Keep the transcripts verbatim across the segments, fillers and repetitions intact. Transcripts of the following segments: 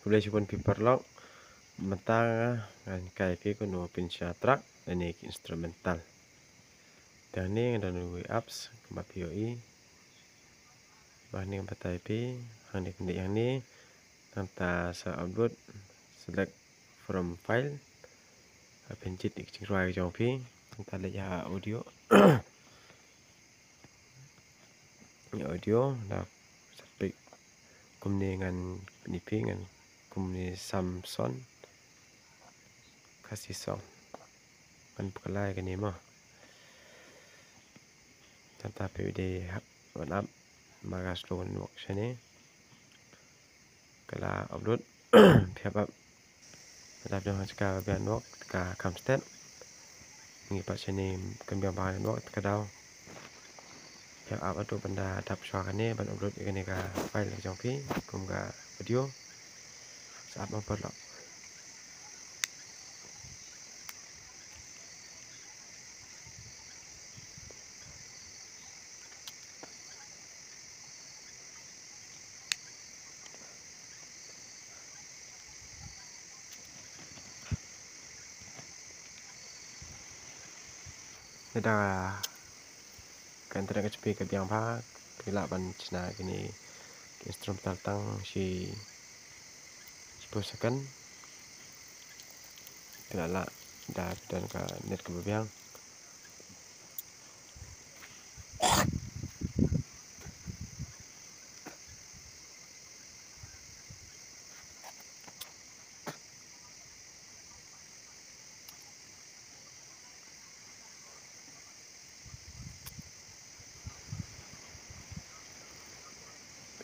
Khublei shibun phi paralok. Mynta ngan hikai phi kumno pynshna track lane ki instrumental. Te hangne nga don uwei apps kumba phi ïohi. Ba hangne nga batai phi, hangne kane hangne. Nangta sa upload, select from file. Phin jied ïa ki jingrwai jong phi. Nangta leit ha audio. Ïa audio da sa peit kumne ngan pyni phi ngan kumne Samson Khasi song. Ngan pynkylla ïa kane mo. Tangta phi dei hap ban ap ma ka slow network shane. Ka la upload. Phi hap ap. Lada phi don ha jaka ba biang network ka kham stet. Ngi pat shane kam biang ba network ka daw. Phi hap ap haduh ban da dap shuwa kane ban upload ïa kane ka file ka jong phi kum ka video. Sa ap ma paralok. Lada ka internet ka jong phi ka biang bha, phi lah ban shna kine ki instrumental tang shi shiphew second. Phi lah lah da phi don ka net kaba biang.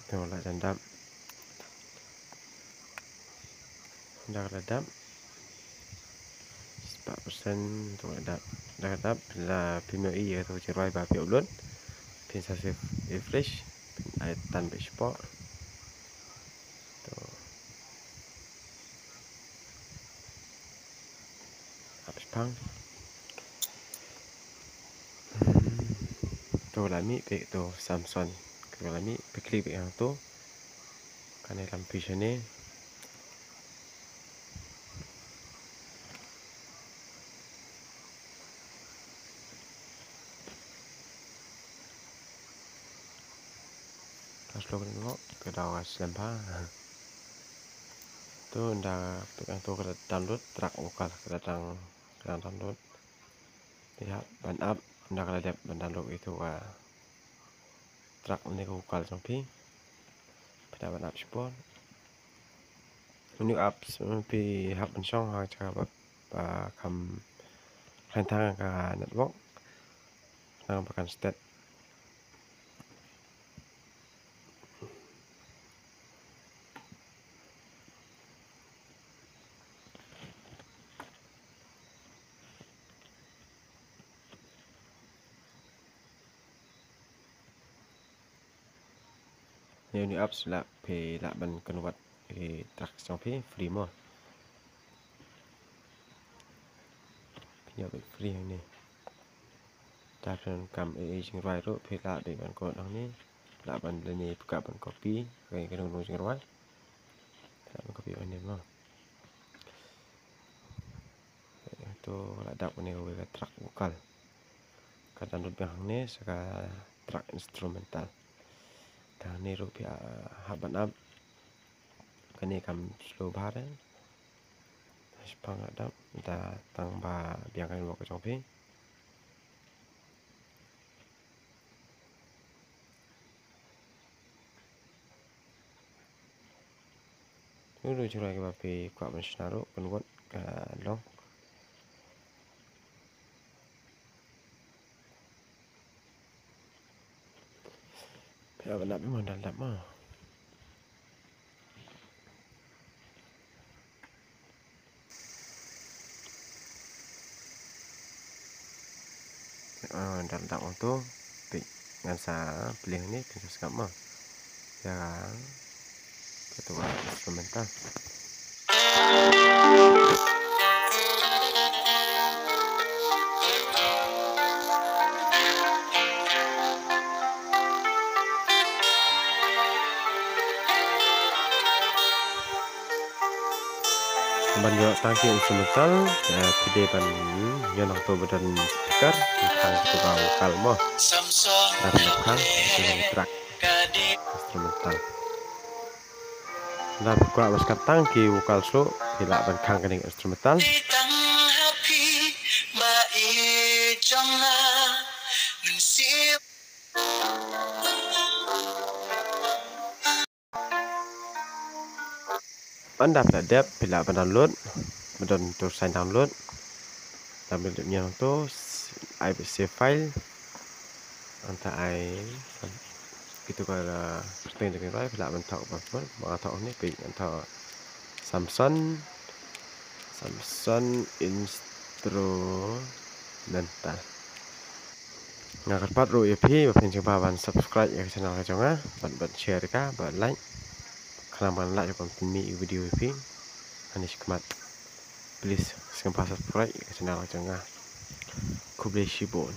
Pynthor la jan dap. Da ka la dap. Spah percent tu ka la dap. Da ka la dap la phi mih ïa tu jingrwai ba phi upload. Phin sa save refresh. Phin ai tan bad spah. Tu. Ap shipang. Hmm. Tu la mih peit tu Samson. Tu la mih peit click peit hangtu. Kane lam phi shane. Ka slow ka dang ka daw ka slem bha. Tu nda peit hangtu ka la download track vocal ka la dang ka dang download. Phi hap ban ap nda ka la dep ban download ïa tu ka track ne ka vocal jong phi. Phi hap ban ap shipor. Une u apps phi hap ban shong ha jaka ba, ba kham khlaiñ tang ka network. Nang ba kan stet. Ïa une u apps lah phi lah ban convert ïa ki tracks jong phi free mo. Phi ïoh beit free hangne. Lada phi donkam ei ei jingrwai ruh phi lah beit ban convert hangne. Lah ban lane phi kwah ban copy ïa kano kano jingrwai. Lah ban copy hangne mo. To la dap kane kawei ka track vocal. Ka download biang hangne sa ka track instrumental. Te hangne ruh phi, ah, hap ban ap. Kane kam slow bha re. Shipang la dap da tang ba biang ka network ka jong phi. Ruh ruh jingrwai kiba phi kwah ban shna ruh convert ka long. Phi ap ban ap mo, dang dap mo. Ah, dang dap mo tu. Peit ngan sa plie ni, peit sa sngap mo. Ïa ka, ka tu ka instrumental. Ban ïoh tang ki instrumental, eh, phi dei ban ïoh nangto ba don speaker, khang kito ka vocal mo. Dap na khang, kito ka track. Instrumental. Lada phi kwah ban sngap tang ki vocal shuh, phi lah ban khang kane ka instrumental. Ynda phi la dep, phi lah ban download, ba don to sign download. Ynda phi la dep ïa nangto, ai bad save file. Ynda ai kito ka kyrteng jong ki briew, phi lah ban thoh ba phi, ba nga thoh ne phi, ynda Samson, Samson Instrumental. Nga kyrpad ruh ïa phi ba phin sngewbha ban subscribe ïa ka channel ka jong nga, ban, ban share ka, ban like. Khnang ban lah ban pynmih ïa ki video ïa phi. Ani shikmat. Please sngewbha subscribe ïa ka channel ka jong nga. Khublei shibun.